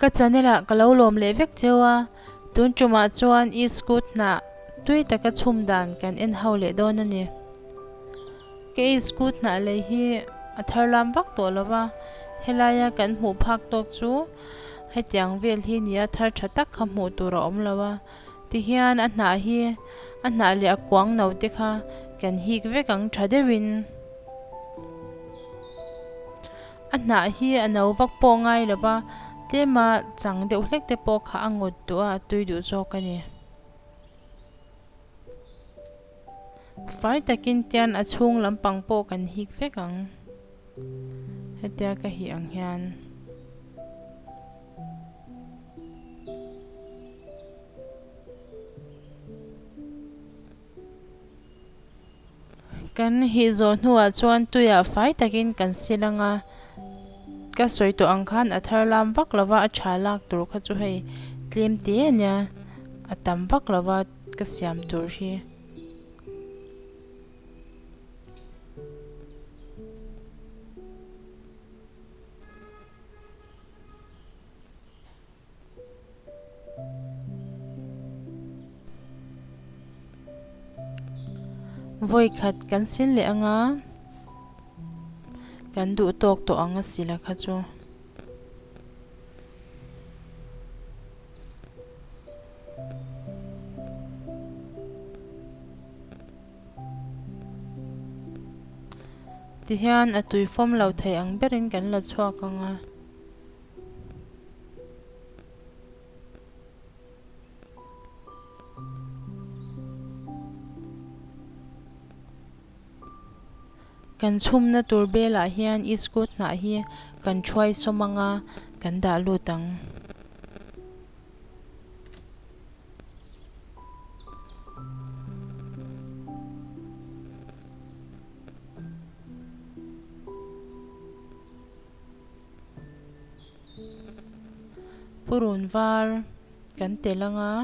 Ka channel ah ka lo lawm leh vek cheu a, tun tumah chuan iskut hnah tui taka chhum dan kan en ho leh dawn a ni. Ka iskut hnah lei hi a thar lam vak tawh lo va, helaia kan hmuh phak tawk chu hetiang vel hi nia thar tha tak kha hmuh tur a awm lo a, tihian a hnah hi a hnah leh a kuang no te kha kan hik vek ang tha deuhin. A hnah hi a no vak pawh ngai lo va, tlema chang deuh hlek te pawh kha a ngawt duh a, a tui duh zawk a ni. Fai takin tian a chhung lampang pawh kan hik vek ang, hetia ka hih ang hian. Kan hih zawh hnuah chuan tuiah fai takin kan sil ang a, ka sawi tawh ang khan a thar lam vak lova a tha lak tur kha chu hei tlem te a nia, a tam vak lova ka siam tur hi. Vawi khat kan sil leh ang a, kan duh tawk tawh ang a sila kha chu. Tihian a tui fawm lo thei ang berin kan la chhuak ang a. Kan chhumna tur belah hian iskut hnah hi kan thuai sawm ang a, kan dah lut ang. Purun var kan telh ang a,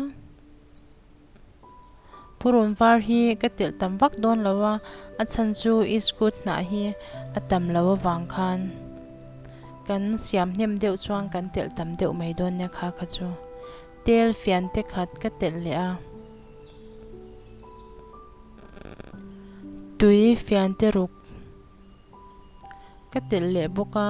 purun var hi ka telh tam vak dawn lo a, a chhan chu iskut hnah hi a tam lo avang khan kan siam hnem deuh chuan kan telh tam deuh mai dawn nia kha kha chu tel fian te khat ka telh leh a, tui fian te ruk. Ka telh leh bawk a.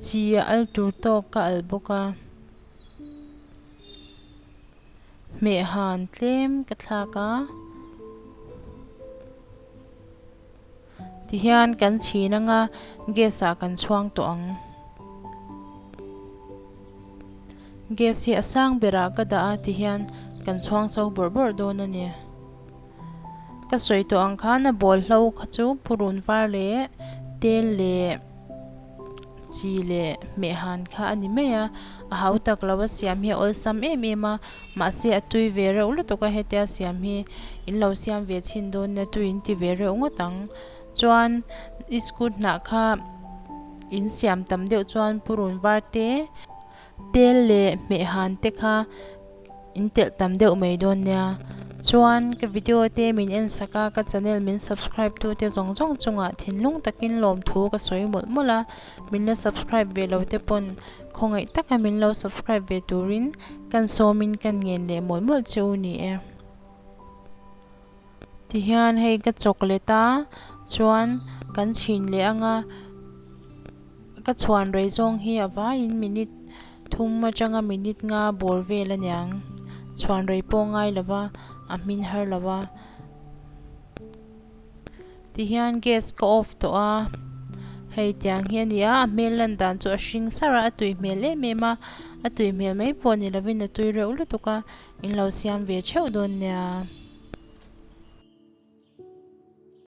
Chi a al tur tawk ka al bawk a. Hmeh han tlem ka thlak a. Tihian kan chhin anga gas ah kan chhuang tawh ang. Gas hi a sang berah ka dah a tihian kan chhuang chho bawrh bawrh dawn a ni. Ka sawi tawh ang khan a bawl hlo kha chu purun var leh tel leh chi leh hmeh han kha a ni mai a, a hau tak lo a siam hi a awlsam em em a. Mahse a tui ve reuh lutuk a hetia siam hi in lo siam ve chhin dawn nia tui in ti ve reuh ngawt ang. Chuan iskut hnah kha in siam tam deuh chuan purun var te, tel leh hmehhan te kha in telh tam deuh mai dawn nia. Chuan ka video te min en sak a, ka channel min subscribe tu te zawng zawng chungah thinlung takin lawmthu ka sawi mawlh mawlh a, min la subscribe ve lo te pawn Khawngaih taka min lo subscribe ve turin kan sawmin kan ngen leh mawlh mawlh che u ni e. Tihian hei ka chawk let a, chuan kan chhin leh anga ka chhuan rei zawng hi a vaiin minute thum atanga minute nga bawr vel aniang. Chhuan rei pawh ngai lova a hmin har lova. Tihian gas ka off tawh a, hei tiang hi a ni a, a hmel lan dan chu a hring sar a, a tui hmel em em a, a tui hmel mai pawh ni lovin a tui reuh lutuk a, in lo siam ve theuh dawn nia.